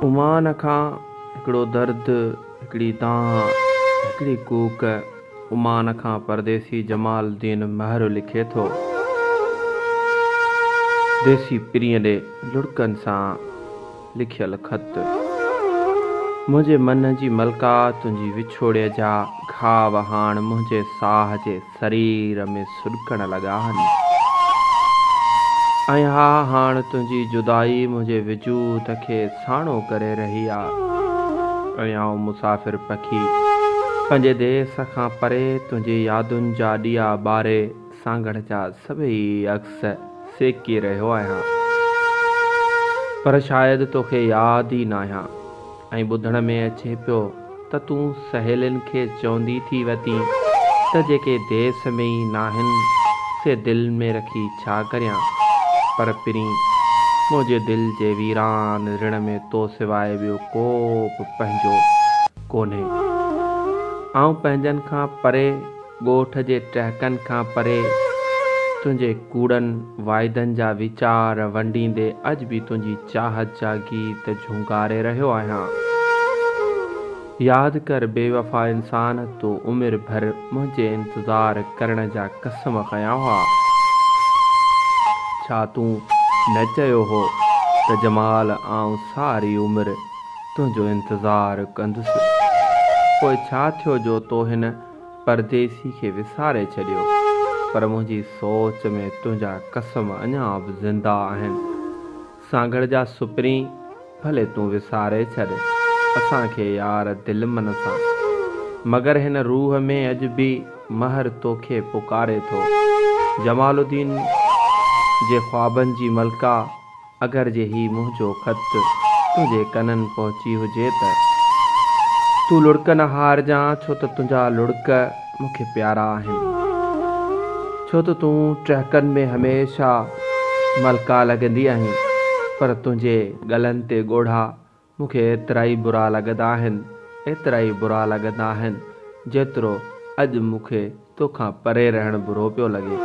Oman کان هڪڙو درد، هڪڙي دانهن، هڪڙي ڪوڪ، عمان کان پرديسي جمال الدين مهر لکي ٿو. ديسي پرينء ڏي لڙڪن سان لکيل خط. منهنجي من جي ملڪا تنهنجي وڇوڙي جا گهاو هاڻ منهنجي ساهه جي سرير ۾ سڏڪڻ لڳا آهن ۽ ها هاڻ تنهنجي جدائي منهنجي وجود کي ساڻو ڪري رهي آ ۽ آئون مسافر پکي پنهنجي ديس کان پري تنهنجي يادن جا ڏيئا ٻاري سانگهڙ جا سڀئي عڪس سيڪي رهيو آهيان پر شايد توکي ياد ئي ناهيان ۽ ٻڌڻ ۾ اچي پيو ته تون سهيلين کي چوندي ٿي وتين ته جيڪي ديس ۾ ئي ناهن سي دل ۾ رکي ڇا ڪريان؟ پر پرين، منهنجي دل جي ويران رڻ ۾ تو سواء ٻيو ڪو به پنهنجو ڪونهي. آئون پنهنجن کان پري، ڳوٺ جي ٽهڪن کان پري، تنهنجي ڪوڙن واعدن جا ويچار ونڊيندي اڄ به تنهنجي چاهت جا گيت جهونگاري رهيو آهيان. ياد ڪر بيوفا انسان تو عمر ڀر منهنجي انتظار ڪرڻ جا قسم کنيا هئا. ڇا تون نه چيو هو ته جمال آئون ساري عمر تنهنجو انتظار ڪندس. پوء ڇا ٿيو جو تو هن پرديسي کي وساري ڇڏيو، پر منهنجي سوچ ۾ تنهنجا قسم اڃا به زنده آهن. سانگهڙ جا سپرين ڀلي تون وساري ڇڏ اسان کي يار دل من سان، مگر هن روح ۾ اڄ به مهر توکي پڪاري ٿو. جمال الدين جي خوابن جي ملڪه اگر جي هي منهنجو خط تنهنجي ڪنن پهچي هجي ته تون لڙڪ نه هارجان ڇو ته تنهنجا لڙڪ مون کي پيارا آهن. ڇو ته تون ٽهڪن ۾ هميشه ملڪا لڳندي آهين پر تنهنجي ڳلن تي ڳوڙها مون کي ايترا ئي برا لڳندا آهن، ايترا ئي برا لڳندا آهن، جيترو اڄ مون کي توکان پري رهڻ برو پيو لڳي.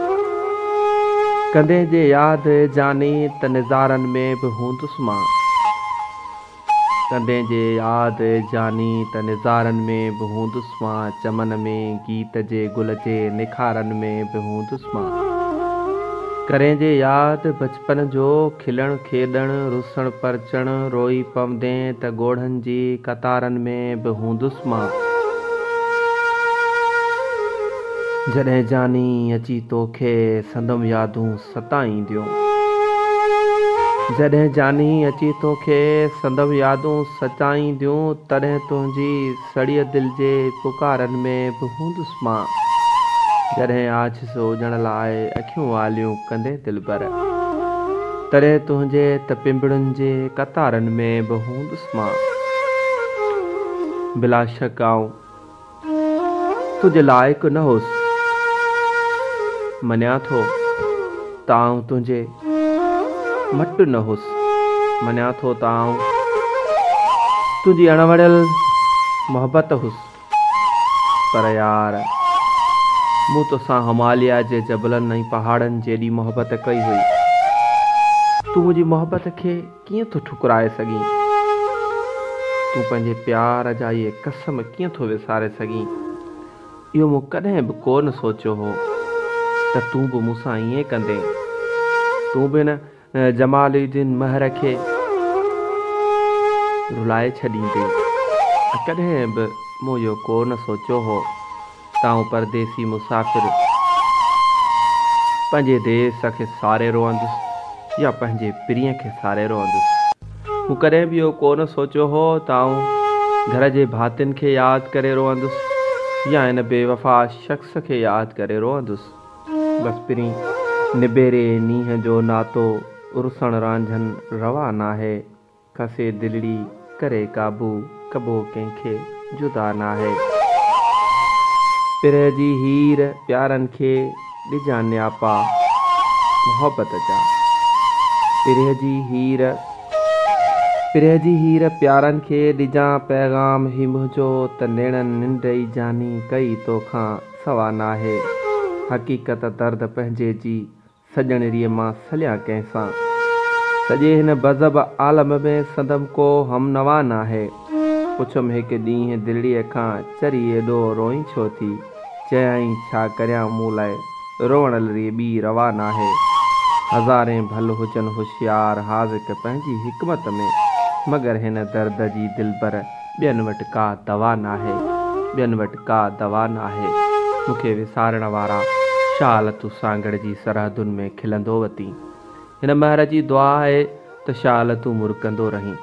ڪندين جي ياد جاني ته نظارن ۾ به هوندس مان. ڪندين جي ياد جاني ته نظارن ۾ به هوندس مان، چمن ۾ گيت جي گل جي نکارن ۾ به هوندس مان. ڪرين جي ياد بچپن جو کلڻ کيڏڻ، رسڻ پرچڻ، روئي پوندين ته ڳوڙهن جي قطارن ۾ به هوندس مان. جڏهن جاني اچي توکي سندم يادون ستائينديون. جڏهن جاني اچي توکي سندم يادون ستائينديون، تڏهن تنهنجي سڙيء دل جي پڪارن ۾ به هوندس مان. جڏهن آڇ سوجهڻ لاء اکيون آليون ڪندين دلبر، تڏهن تنهنجي ته پنبڻين جي قطارن ۾ به هوندس مان. بلاشڪ آئون تنهنجي لائق نه هوس، مڃان ٿو ته آئون تنهنجي مٽ نه هوس، مڃان ٿو ته آئون تنهنجي اڻوڻيل محبت هوس. پر يار! مون توسان هماليا جي جبلن ۽ پهاڙن جيڏي محبت ڪئي هئي. تون منهنجي محبت کي ڪيئن ٿو ٺڪرائي سگهين؟ تون پنهنجي پيار جا اهي قسم ڪيئن ٿو وساري سگهين؟ اهو مون ڪڏهن به ڪو نه سوچيو هو ته تون به مون سان ائين ڪندين. تون به هن جمال الدين مهر کي رلائي ڇڏيندين ۽ ڪڏهن به مون اهو ڪو نه سوچيو هو ته آئون پرديسي مسافر پنهنجي ديس کي ساري روئندس يا پنهنجي پرينء کي ساري روئندس. مون ڪڏهن به اهو ڪو نه سوچيو هو ته آئون گهر جي ڀاتين کي ياد ڪري روئندس يا ان بيوفا شخص کي ياد ڪري روئندس. بس پرين نبيري نينهن جو ناتو رسڻ رانجهن روا ناهي، کسي دلڙي ڪري قابو ڪبو ڪنهن کي جدا ناهي. پرهه جي هير پيارن کي ڏجان نياپا محبت جا. پرهه جي هير پرهه جي هير پيارن کي ڏجان پيغام هي منهنجو ته نيڻن ننڊ ئي جاني ڪئي توکان سوا ناهي حقيقت درد پنهنجي جي سڄڻ ريء مان سليان ڪنهن سان. سڄي هن بزم عالم ۾ سندم ڪو همنوا ناهي. پڇيم هڪ ڏينهن دلڙيء کان چري ايڏو روئين ڇو ٿي؟ چيائين ڇا ڪريان مون لاء روئڻ لري ٻي روا ناهي. هزارين ڀل هجن هوشيار حاذق پنهنجي حڪمت ۾، مگر هن درد جي دلبر ٻين وٽ ڪا دوا ناهي، ٻين وٽ ڪا دوا ناهي. مون کي وسارڻ وارا شال تون سانگهڙ جي سرحدن ۾ کلندو وتين. هن مهر جي دعا آهي ته شال تون مرڪندو رهين.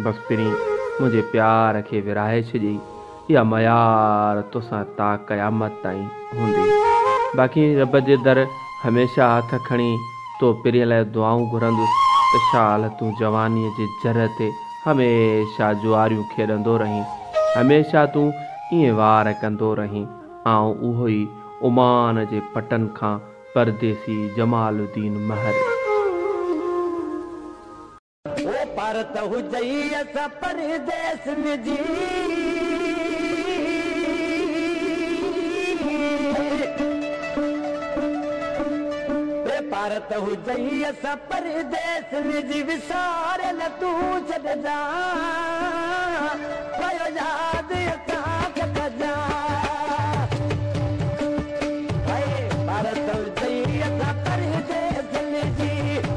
بس پرين منهنجي پيار کي ورهائي ڇڏيئي. اها ميار توسان تا قيامت تائين هوندي. باقي رب جي در هميشه هٿ کڻي تو پرين لاء دعائون گهرندس ته شال تون جوانيء جي جر تي هميشه جواريون کيڏندو رهين. هميشه تون ائين وار ڪندو رهين. آئون اهو ئي عمان جي پٽن کان پرديسي جمال الدين مهر. او پارت هجئي اسان پرديس ۾ جي. پارت هجئي اسان پرديس ۾ جي وساريل تون ڇڏجان پيو ياد اسان کي ڪجان. پارت هجئي اسان پرديس ۾ جي،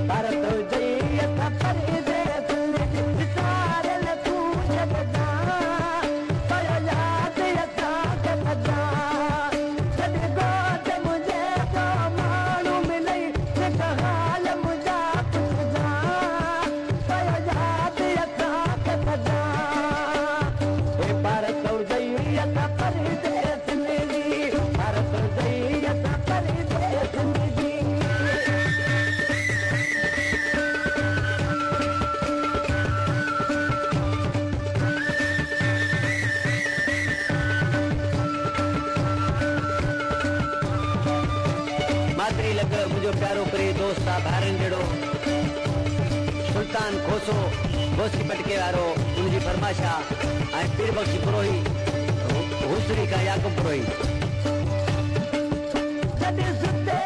پارت هجئي اسان پرديس ۾ جي وساريل تون ڇڏجان پيو ياد اسان کي ڪجان. جڏهن ڳوٺ منهنجي جو ماڻهو ملئي جيڪا حال منهنجا پڇجان پيو ياد اسان کي ڪجان. هي پارت هجئي اسان پرديس ۾ جي، پارت هجئي اسان پرديس ۾ جي. ماتري لڳ منهنجو پيارو پري دوست آ ڀائرن جهڙو سلطان کوسو غوثي پٽڪي وارو ان جي فرمائش آ ۽ پير بخش بروهي هوسڙي کان يعقوب بروهي. جڏهن ستي